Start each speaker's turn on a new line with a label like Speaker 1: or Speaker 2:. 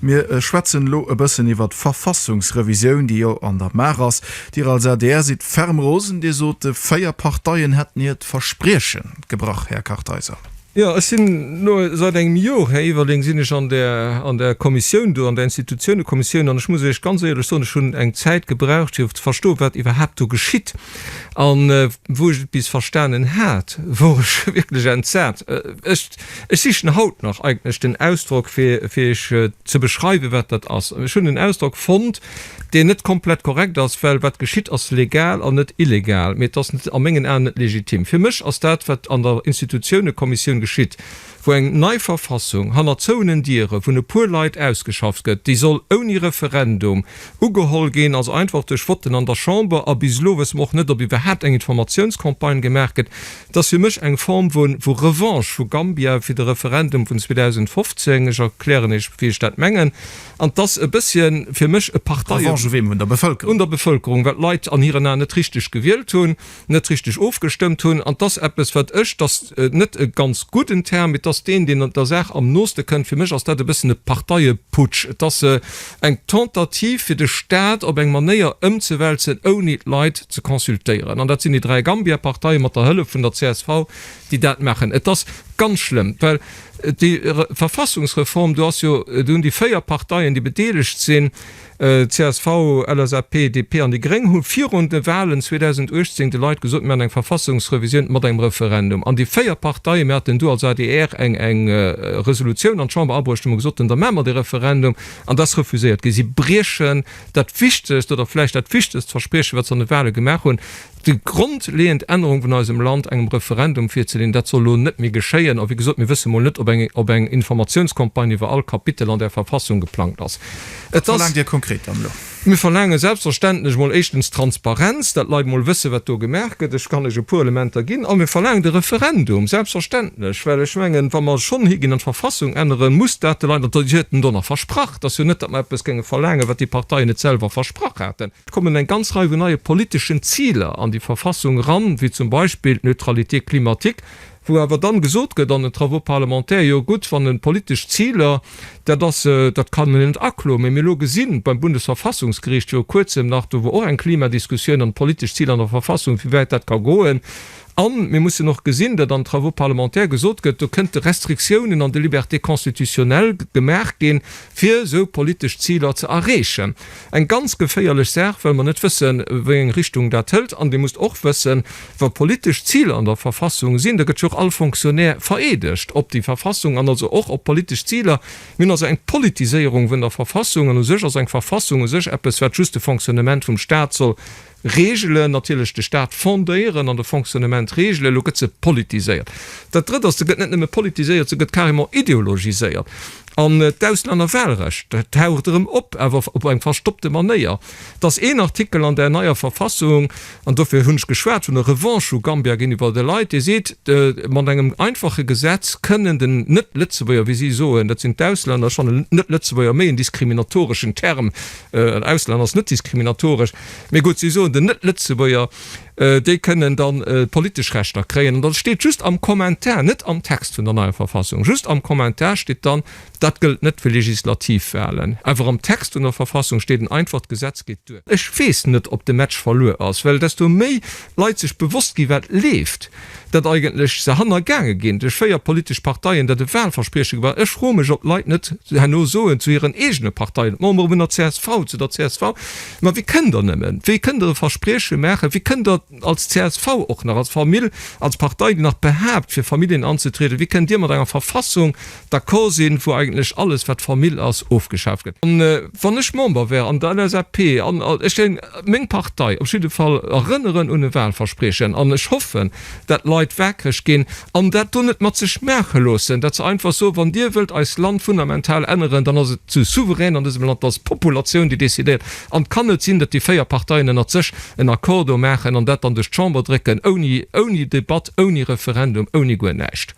Speaker 1: Mir schwätzen elo e bëssen iwwer d'Verfassungsrevisioun, déi jo an der Maach ass. Dir als adr sidd ferm rosen. Dir sot, 4 Parteien hätten hiert Versprieche gebrach, Här Kartheiser.
Speaker 2: Jo, ech sinn elo seit engem Jor, Här Iwerling, sinn ech an där, an där Kommissioun do, an där Institutiounekommissioun, an ech muss Iech ganz éierlech soen, ech hunn eng Zäit gebraucht, fir ze verstoen, wat iwwerhaapt do geschitt. An wou ech et bis verstanen hat, wor ech wierklech entsat. Ech, ech sichen haut nach eigentlech den Ausdrock, fir, fir Iech ze beschreiwen, wat dat ass. Ech hunn en Ausdrock fonnt, deen net komplett korrekt ass, well wat geschitt ass legal an net illegal, mee et ass a mengen Aen net legitim. Fir mech ass dat, wat an der Institutiounekommissioun geschitt, wou eng nei Verfassung hanner zouenen Diere vun e puer Leit ausgeschafft gëtt, déi soll ouni Referendum ugeholl ginn, also einfach duerch Votten an der Chamber, a bis elo wësse mer och net, ob iwwerhaapt eng Informatiounscampagne gemaach gëtt, dat ass fir mech eng Form vu vu Revanche vu Gambia fir de Referendum vun 2015. Ech erklären Iech, wéi ech dat mengen. An 't ass e bësschen fir mech e Parteie.
Speaker 1: Revanche u weem? Un der Bevëlkerung?
Speaker 2: Un der Bevëlkerung, well d'Leit an hiren Aen net richteg gewielt hunn, net richteg ofgestëmmt hunn. An 't ass eppes, wat ech, 't ass net e ganz gudden Term, mee 't ass deen, deen der Saach am nooste kënnt, fir mech ass dat e bëssen e Parteieputsch. Et ass eng Tentative, fir de Staat op eng Manéier ëmzewälzen, ouni d'Leit ze consultéieren. An dat sinn déi 3 Gambia-Parteien mat der Hëllef vun der csv, déi dat maachen. Et ass ganz schlëmm, well Déi Verfassungsreform, do ass jo, do hunn déi 4 Parteien, déi bedeelegt sinn, csv, LSAP, DP an déi gréng, hu virun de Wahlen 2018 de Leit gesot, mir maachen eng Verfassungsrevisioun mat engem Referendum. An déi 4 Parteien, mir haten do als adr eng eng Resolutioun an d'Chamber abruecht, hu mer gesot, da maache mer dee Referendum. An dat ass refuséiert ginn. Si briechen dat wichtegst oder vläicht dat wichtegst Verspriechen, wat se an de Wahle gemaach hunn. Déi grondleeënd Ännerung vun eisem Land engem Referendum virzeleeën, dat soll elo net méi geschéien. A wéi gesot, mir wësse mol net, ob eng, ob eng Informatiounscampagne iwwer all Kapitel an där Verfassung geplangt ass.
Speaker 1: Et Wat ass. verlaangt Dir konkret dann elo?
Speaker 2: Mir verlaange selbstverständlech mol éischtens Transparenz, dat d'Leit mol wësse wat do gemaach gëtt. Ech kann lech e puer Elementer ginn. A mir verlaangen de Referendum, selbstverständlech, well ech mengen, wa mer schonn higinn an d'Verfassung änneren, muss dat de Leit, an si huet en do nach versprach, et ass jo net, datt mer eppes géinge verlaangen, wat déi Parteien net selwer versprach haten. Et kommen eng ganz Rei vun neie politeschen Ziler an déi Verfassung eran, wéi zum Beispill d'Neutralité climatique, wou awer dann gesot gëtt an den Travaux parlementaires, jo gutt, wann e politesch Ziler, dat ass, dat kann een net akloen, mä mir elo gesinn beim Bundesverfassungsgericht viru kuerzem nach, do wor och eng Klimadiskussioun an politesch Ziler an der Verfassung, wéi wäit dat ka goen. A mir mussen och gesinn, datt an Travaux parlementaires gesot gëtt, do kënnte Restriktiounen an de Libertés constitutionnelles gemaach ginn, fir esou politesch Ziler ze erreechen. Eng ganz geféierlech Saach, well mer net wëssen, wéi eng Richtung dat hëlt. An Dir musst och wëssen, wa politesch Ziler an der Verfassung sinn, da gëtt jo och all Fonctionnaire vereedegt op déi Verfassung an also och op politesch Ziler. Mir hunn also eng Politiséierung vun der Verfassung. An u sech ass eng Verfassung u sech eppes, wat just de Fonctionnement vum Stat soll regelen, natierlech de Stat fondéieren an de Fonctionnement regelen. Elo gëtt se politiséiert. Dat Drëtt ass, se gëtt net nëmme politiséiert, se gëtt carrément ideologiséiert. An d'Auslännerwahlrecht, dat taucht erëm op, awer op eng verstoppte Manéier. Et ass een Artikel an där neier Verfassung, an dofir hunn ech geschwat vun der Revanche vu Gambia géintiwwer de Leit, dee seet, mat engem einfache Gesetz kënnen den Net-Lëtzebuerger, wéi si soen, dat sinn d'Auslänner, ech fannen Net-Lëtzebuerger méi en diskriminatoreschen Term, en Auslänner ass net diskriminatoresch, Mee gutt, si soen, den Net-Lëtzebuerger, déi kënnen dann politesch Rechter kréien. An da steet just am Kommentar, net am Text vun der neier Verfassung, just am Kommentar steet dann, dat gëllt net fir Legislativwahlen. Awer am Text vun der Verfassung steet en einfacht Gesetz geet duer. Ech weess net, ob de Match verluer ass, well desto méi Leit sech bewosst gi wat leeft, datt eigentlech se hannergaange ginn duerch 4 politesch Parteien, dat e Wahlversprieche war. Ech froe mech, ob d'Leit net herno soen zu hiren eegene Parteien, d'Membere vun der csv, zu der csv, Ma wéi kënnt Der nëmmen, wéi kënnt Der e Versprieche maachen, wéi kënnt Der als csv och nach, als Famill, als Partei, déi nach behaapt fir Familljen anzetrieden, wéi kënnt Dir mat enger Verfassung d'accord sinn, wou eigentlech alles wat Famill ass ofgeschaaft gëtt? An wann ech Member wär an der LSAP, an ech géing meng Partei op jidde Fall erënneren un e Wahlverspriechen an ech hoffen, dat d'Leit wakereg ginn an dat do net mat sech maache loossen, dat se einfach soen, wann Dir wëllt eist Land fundamental änneren, dann ass et de Souverän an dësem Land, dat ass d'Populatioun, déi decidéiert. An et kann net sinn, datt déi 4 Parteien ënnert sech en Accord do maachen an dat dann duerch d'Chamber drécken, ouni, ouni Debatt, ouni Referendum, ouni guer näischt.